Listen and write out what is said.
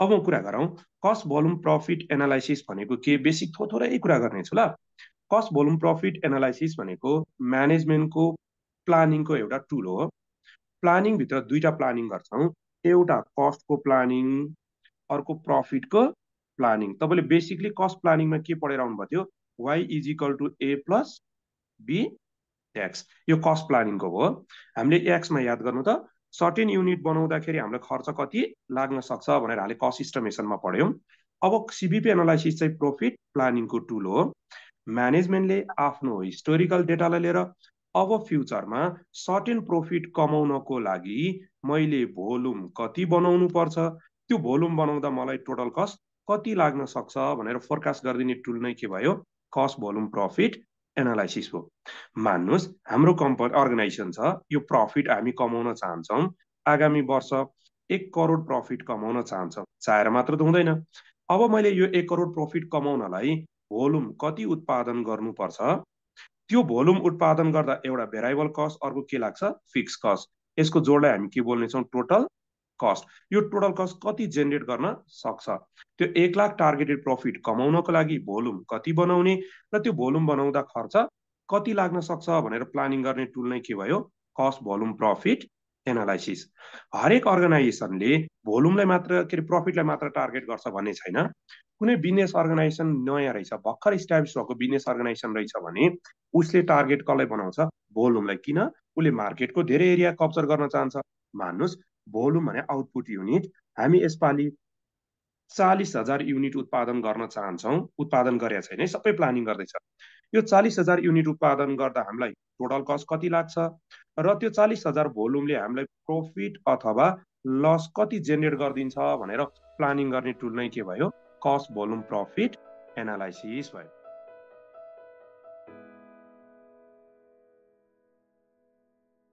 अब म कुरा गरौँ कस्ट भोल्युम प्रफिट एनालाइसिस भनेको के, बेसिक थोरै कुरा गर्नेछु ल। कस्ट भोल्युम प्रफिट एनालाइसिस भनेको म्यानेजमेन्टको प्लानिङको एउटा टुल हो। प्लानिङ भित्र दुईटा प्लानिङ गर्छौँ, एउटा कस्टको प्लानिङ, अर्को प्रफिटको प्लानिङ। तपाईँले बेसिकली कस्ट प्लानिङमा के पढेर आउनुभएको थियो, y is equal to a plus b x, यो कस्ट प्लानिङको हो। हामीले एक्समा याद गर्नु त, सर्टेन युनिट बनाउँदाखेरि हामीलाई खर्च कति लाग्न सक्छ भनेर हामीले कस्ट इस्टिमेसनमा पढ्यौँ। अब सिबिपी एनालाइसिस चाहिँ प्रफिट प्लानिङको टुल हो। म्यानेजमेन्टले आफ्नो हिस्टोरिकल डेटालाई लिएर अब फ्युचरमा सर्टेन प्रफिट कमाउनको लागि मैले भोल्युम कति बनाउनु पर्छ, त्यो भोल्युम बनाउँदा मलाई टोटल कस्ट कति लाग्न सक्छ भनेर फोरकास्ट गरिदिने टुल नै के भयो, कस्ट भोल्युम प्रफिट एनालाइसिस हो। मान्नुहोस् हाम्रो कम्पनी अर्गनाइजेसन छ, यो प्रफिट हामी कमाउन चाहन्छौँ, आगामी वर्ष 1 करोड प्रफिट कमाउन चाहन्छौँ, चाहेर मात्र त हुँदैन। अब मैले यो 1 करोड प्रफिट कमाउनलाई भोल्युम कति उत्पादन गर्नुपर्छ, त्यो भोल्युम उत्पादन गर्दा एउटा भेरिएबल कस्ट, अर्को के लाग्छ, फिक्स कस्ट। यसको जोडलाई हामी के बोल्नेछौँ, टोटल कस्ट। यो टोटल कस्ट कति जेनेरेट गर्न सक्छ, त्यो 1 लाख टार्गेटेड प्रफिट कमाउनको लागि भोल्युम कति बनाउने र त्यो भोल्युम बनाउँदा खर्च कति लाग्न सक्छ भनेर प्लानिङ गर्ने टुल नै के भयो, कस्ट भोल्युम प्रफिट एनालाइसिस। हरेक अर्गनाइजेसनले भोल्युमलाई मात्र के अरे प्रफिटलाई मात्र टार्गेट गर्छ भन्ने छैन। कुनै बिजनेस अर्गनाइजेसन नयाँ रहेछ, भर्खर इस्टाब्लिस भएको बिजनेस अर्गनाइजेसन रहेछ भने उसले टार्गेट कसलाई बनाउँछ, भोल्युमलाई। किन, उसले मार्केटको धेरै एरिया कब्जर गर्न चाहन्छ। मान्नुहोस् भोल्युम भने आउटपुट युनिट, हामी यसपालि 40,000 युनिट उत्पादन गर्न चाहन्छौँ, उत्पादन गरेका छैन है, सबै प्लानिङ गर्दैछ। यो 40,000 युनिट उत्पादन गर्दा हामीलाई टोटल कस्ट कति लाग्छ र त्यो 40,000 भोल्युमले हामीलाई प्रफिट अथवा लस कति जेनेरेट गरिदिन्छ भनेर प्लानिङ गर्ने टुल नै के भयो, कस्ट भोल्युम प्रफिट एनालाइसिस भयो।